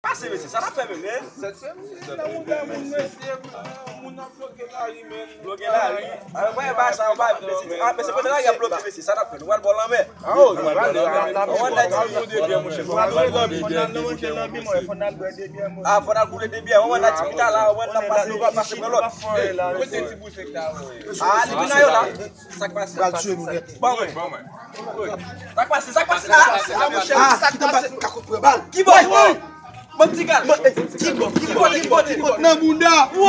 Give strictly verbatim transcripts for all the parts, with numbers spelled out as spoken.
Ase, mesye, sa n ap fè menm, men? Sèt semèn nan mouda moun, mesye, moun ap bloke lari, men. Bloke lari. A, mwen, ba sa, ba, mesye, a, mesye, pandan lari ap bloke, mesye, sa n ap fè? Nou pral bò lanmè. A, o, nou pral bò lanmè. Ou wè, nèg, fò n al boule de byè, monchè. Fò n al boule de byè, monchè. A, fò n al boule de byè. Ou wè, nèg, ti pita la, ou wè, n ap pase, n ap pase pran lòt. Kote ti bousèk la, wè? A, li vin nan yo la. Sa k pase? Pral tiye nou nèt. Bon, mwen. Sa k pase? Sa k pase la? Ah, sa k pase? Kakot pran bal. Ki bò? Bon, ti gal. Ki bò? Ki bò? Ki bò? Ki bò? Nan bounda. Woo!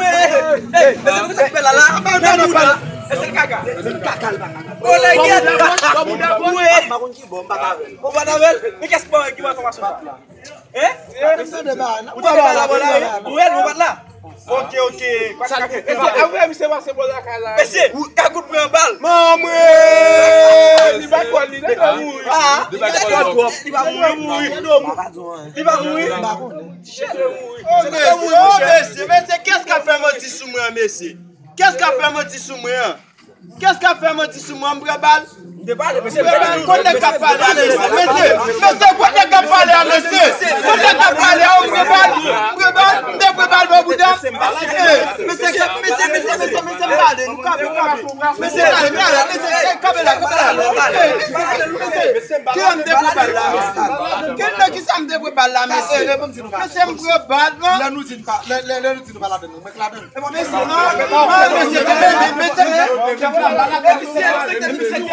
Ey, ey, mezanmi, sa k fè la la? Nan bounda. Èske l kaka? Kaka l pa kaka. O, nèg, m pa konn ki bò, m pa ka avè l. Ou pa t avè l? Men kiyès ki ba w enfòmasyon sa? Hein? Ou te la, ou te la, ou wè l, ou pa t la? Ok, ok. Sa k ap fèt? Mesye, avè misye pase bò lakay la. Mesye, Kagout pran bal. Manmwen! Li bat kò li, li mouri. Ah, li bat kò l twòp. Li pa mouri, mouri. Li pa mouri. Oh, mesye, oh, mesye, mesye, kiyès k ap fè manti sou mwen an, mesye? Kiyès k ap fè manti sou mwen an? Kiyès k ap fè manti sou mwen? M pran bal. M te pale, mesye, m pran bal. Kot nèg k ap pale a, mesye? Mesye, mesye, kot nèg k ap pale a, mesye? Kot nèg k ap pale a? Ou pran bal? M pran bal? M te pran bal bò bouda? Eh, mesye, mesye, mesye, mesye, mesye, m pale, nou kanpe, kanpe. Mesye, kanpe la, mesye, kanpe la, kanpe la. Eh, mesye, mesye, ki an m te pran bal la, mesye? Ki nan ki sa m te pran bal la, mesye? Mesye, m pran bal, non? Lè nou di n pa, lè, lè, lè nou di nou pa ladann, nou mèt ladann. Mesye, non, mesye, mesye,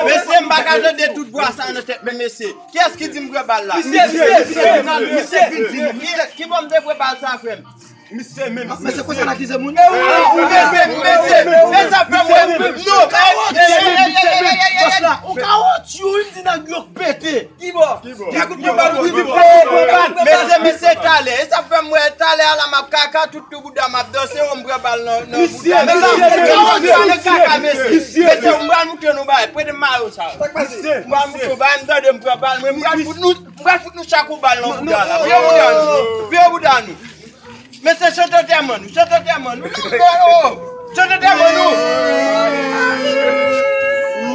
mesye, m pa ka tande tout vwa sa nan tèt mwen, mesye. Kiyès ki di m pran bal la? Misye, misye, misye, misye vin di m. Ki, ki bò m te pran bal sa, frè m? Misye menm. Mesye, konsa n akize moun? Mesye, mesye, mesye, sa fè mwen, non, ou kawot, ou di nèg yo pete. Ki bò? Ki bò? Ki bò? Ki bò? Mesye, mesye, talè. E sa fè m wè talè a la m ap kaka, tout tou bouda m ap danse, w m pran bal nan, nan bouda. Mesye, mesye, mesye, mesye, mesye, kaka, mesye. Mesye, m pral moutre nou bagay. Prete mayo sa. M pral moutre nou bagay, m tande m pran bal. Mwen, m pral fout nou, m pral fout nou chak yon bal nan bouda la. Vire bouda nou. Vire bouda nou. Mesye, chante antèman nou, chante antèman nou. Chante antèman nou.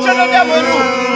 Chante antèman nou.